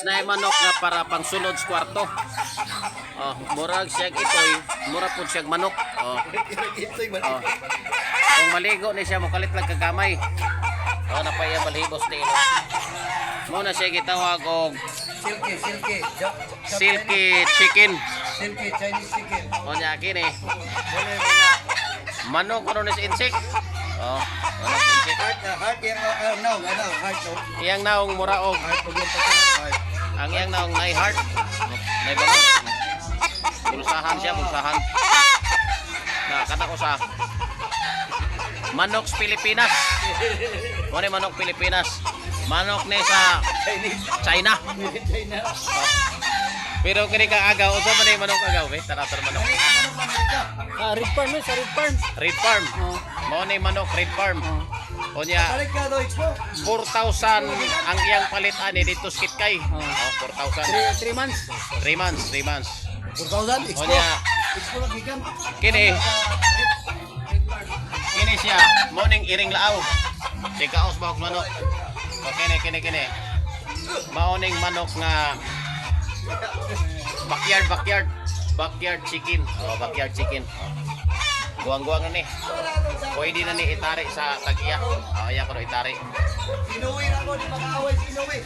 Na manok nga para pang sulod sa kwarto. Oh, murag siyag itoy, mura pud siyag manok. Oh. Oh. Kung maligo ni siya, mukalit lang kagamay. Oh, napaya balhibos ni ino. Mo na siya gitawag og Silky, silky. Silky chicken. Silky, Chinese chicken. O niya kini. Manok kuno ni sa insect. Oh, manok sa insect. Heart, heart, yung, no, ano, heart, no. Iyang naong mura og Heart, pag yung heart. Ang iyang naong nay heart. Nay bangon. Bulsahan siya, bulsahan. Na kata ko sa Manok sa Pilipinas. Mo ni manok Pilipinas. Manok ni sa Chinese. China. China. Pero kini ka agaw, unsa man ni manok agaw, eh? Tara tara manok. Ah, Red Farm eh, sa Red Farm. Red Farm. Oh. Mao ni manok Red Farm. Unya Balik ka do, Expo. 4,000 ang iyang palit ani dito sa Kitkay. Oh. Oh, 4,000. 3 months. 3 months, 3 months. 4,000, Expo. Unya Expo lang gikan. Kini. Kini siya, morning iring laaw. Si kaos bahok manok. O kini kini kini. Maoning manok nga backyard backyard backyard chicken. Oh, backyard chicken. Oh. Guwang-guwang na ni. Pwede na ni itari sa tag-iya. Oh, iya ko no itari. Sinuwi na ako, di makaaway, sinuwi.